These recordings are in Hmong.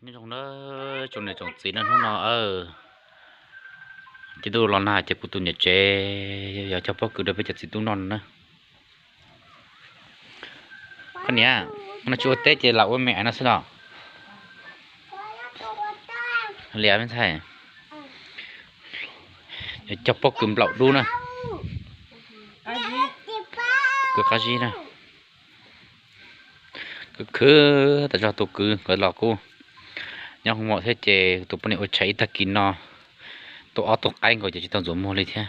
Nyob zoo na, tsoom niam tsoom txiv na, hnub no ces tuaj los nag ces kuv tus niam tsev yog cog pob kws rau peb cov txiv tub noj no na. Koj niam, no tsis ua teb ces lam ua me aiv no xwb los? Liam me ntxhais, yog cog pob kws nplaum dub na. Kws qab zib na. Khwv khwv tas zog tus kwv nkawd los kuj nyob hoo maum thiab ces tus poj niam ua tshais ib tag kis no, tus ob tus qaib nkaus ces tsis tau ntxuav muag li thiab.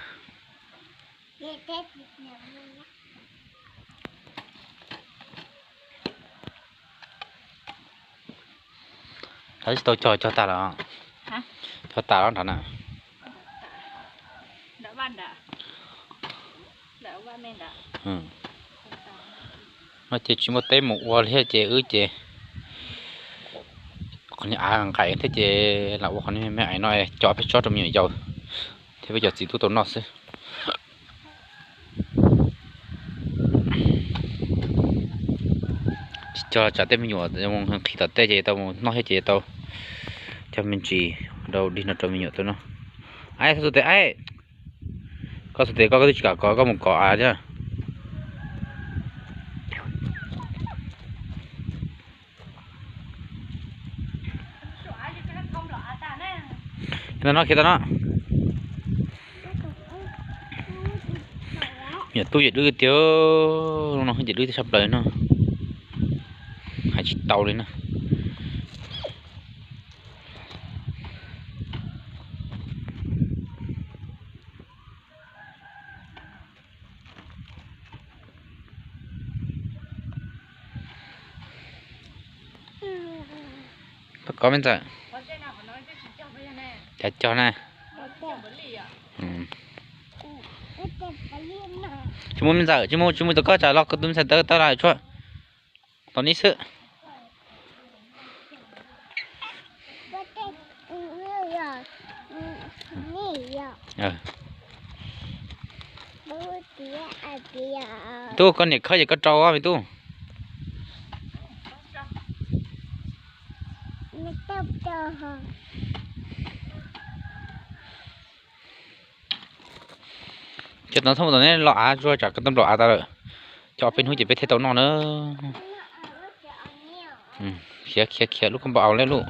Nrad tsis tau cog, cog tas los? Cog tas los nrad na. No ces tsis muaj teb mus ua li ces wb ces qhov niag av nqaim thiab ces lam ua qhov niag me aiv no cog peb tsob rau me nyuam yaus thiab peb cov txiv tub tau noj xwb. Tsis cog tsam tej me nyuam nqhis tom tej ces tau mus noj thiab ces tau cog me ntsis rau dig no rau me nyuam tau noj. Aib, koj xub tes, aib, koj xub tes koj, koj twb tsis kam kov, koj mus kov av thiab. Khiav tau no, khiav tau no. Yam tub yam dwb tiag, no yam dwb tshaj plaws no, hais tsis tau li na. Koj kov me ntxawm. Cas cog na. Tsis muaj me ntxawm, tsis muaj, tsis muaj tus koj tsam los koj tus me ntxhais tawv tawv lawm tshuav. Tos nib xwb. Tub, koj niam khawb ces koj rau me tub. Cov tod thauj tom neb los av tsuag tsam koj tau nplaum av tas lawm. Cov ob peb hnub ces peb thiaj tau noj na. Khiav khiav khiav lub koj npau av lej lub.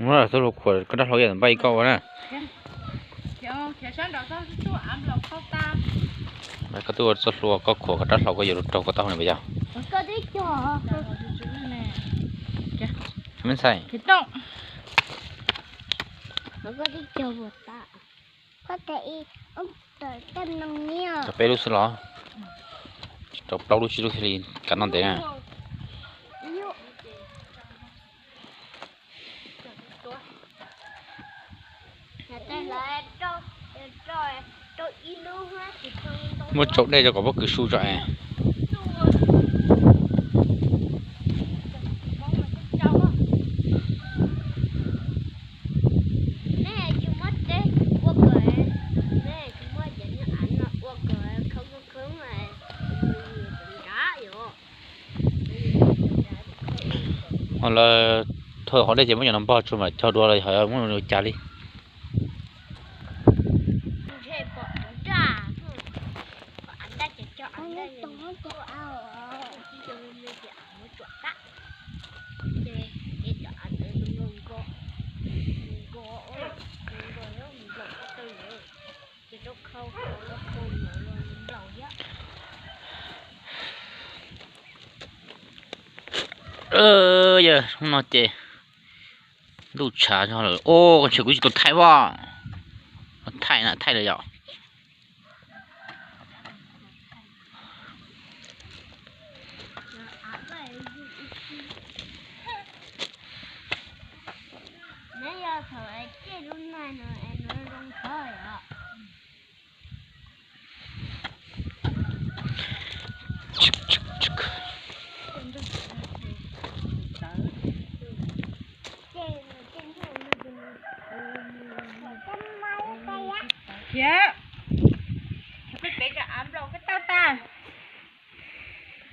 Muab txoj hlua khuam koj rab hlau ib yam npaj ib koj ua na. Koj twb ua txoj hlua koj khuam koj rab hlau koj yuav raug koj taub hau na puas yog? Me ntxhais. Rau peb lub xwb los? Rau plaub lub tsib lub thiaj li kav noj ntev na. Muab tsau dej rau kom pob kws su tso es. Ho lawv thauj qhov dej ces muab cov no npog tsuag mam cog dua los yog muab ua cas li. Yog hnub no ces ntuj tshav zog lawm. Os, ntshe kuv tsis tau thaij os. Thaij na, thaij lawm yom.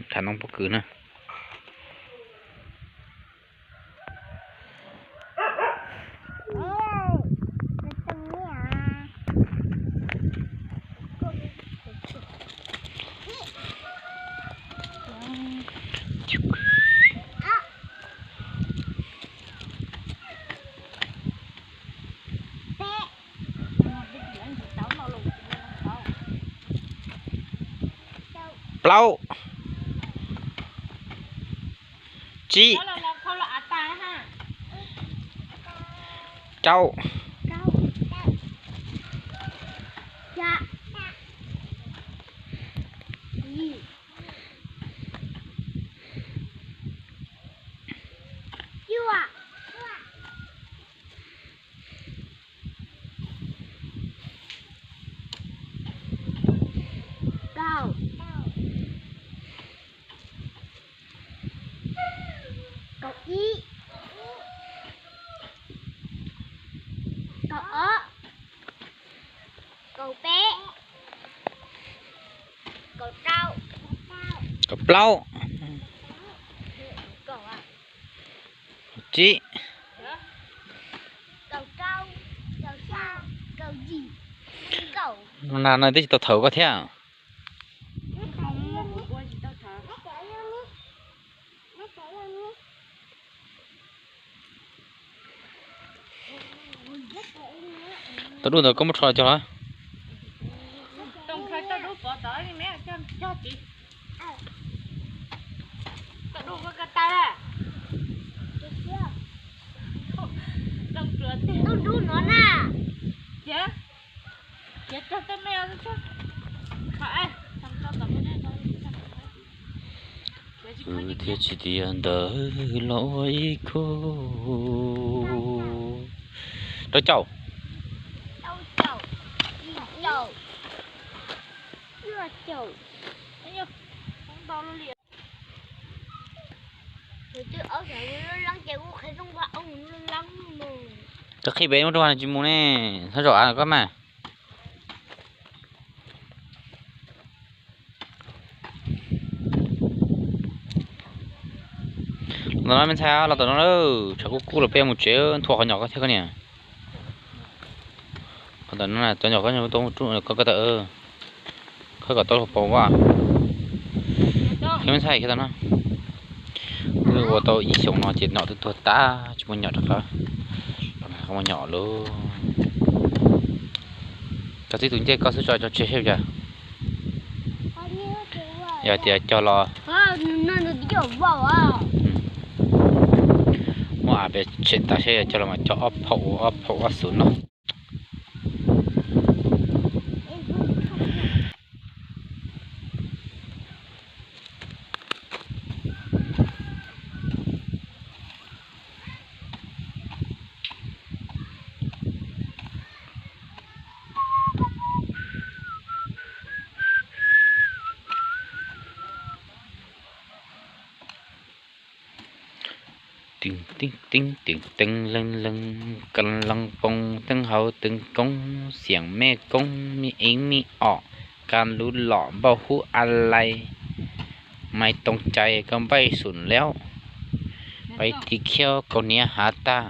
Thav noob pob kws na. Plaub. Tsib. Rau. Kaum ib, kaum ob, kaum peb, kaum rau, kaum plaub, kaum tsib. Nag no twb tsis tau thawm koj thiab. Tau dub ntawd koj muab rho cog los? Kuv thiaj tsis tias ntawd los ua ib khub. Rau caum. Koj qhib pem muab rau tsis mus ne, thab zaum av koj mas. Los tom no me ntxhais, los tom no lawm, tshav kub kub los peb mus tsev, nthua qhov nyom koj thiab koj niam. Qhov ntawm no cov nyom koj tau, koj tau, khawb kom tau luag paus vaj. Khawb me ntxhais, khawb tau no. Wb ua tau ib xyoos no ces nom twb tuag tag, tsis muaj nyom rov qab. Los mus nyom lauj. Koj txib tus ncej koj xwb tso, tso tseg seb cas. Yog tias cog los muab av pem tshem tas seb yog cog los mas cog ob phaum, ob phaum ob xuv no. Teeb teeb teeb teeb leeg leeg, ka leej poob teeb hauv teeb koob, xiam mej koob mej eeb mej om, ka lub lom npauj hub a lai, mais toos cais koj npaij xum laub, pais tiv khiab kaus hniav hav tag.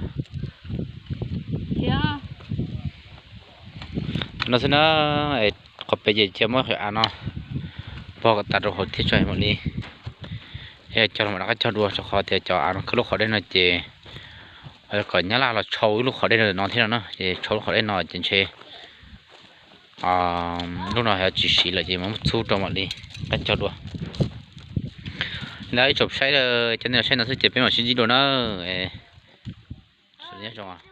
No xwb na, qhov pem ces cia muab qhov av no pog kom tas rau hauv thiab tso mam li cog los mam rov qab cog dua, rau qhov tias cov av no khawb lub qhov dej no ces kom nyab laj los tshau ib lub qhov dej no thiab no na, ces tshau lub qhov dej no ces ntshe lub no yog tsis siv lawm ces mam muab txhub rau mam li qab cog dua. Ntawd ib tsoom saib, cov nej los saib no xwb ces peb mam sib ntsib dua na. Nyob zoo.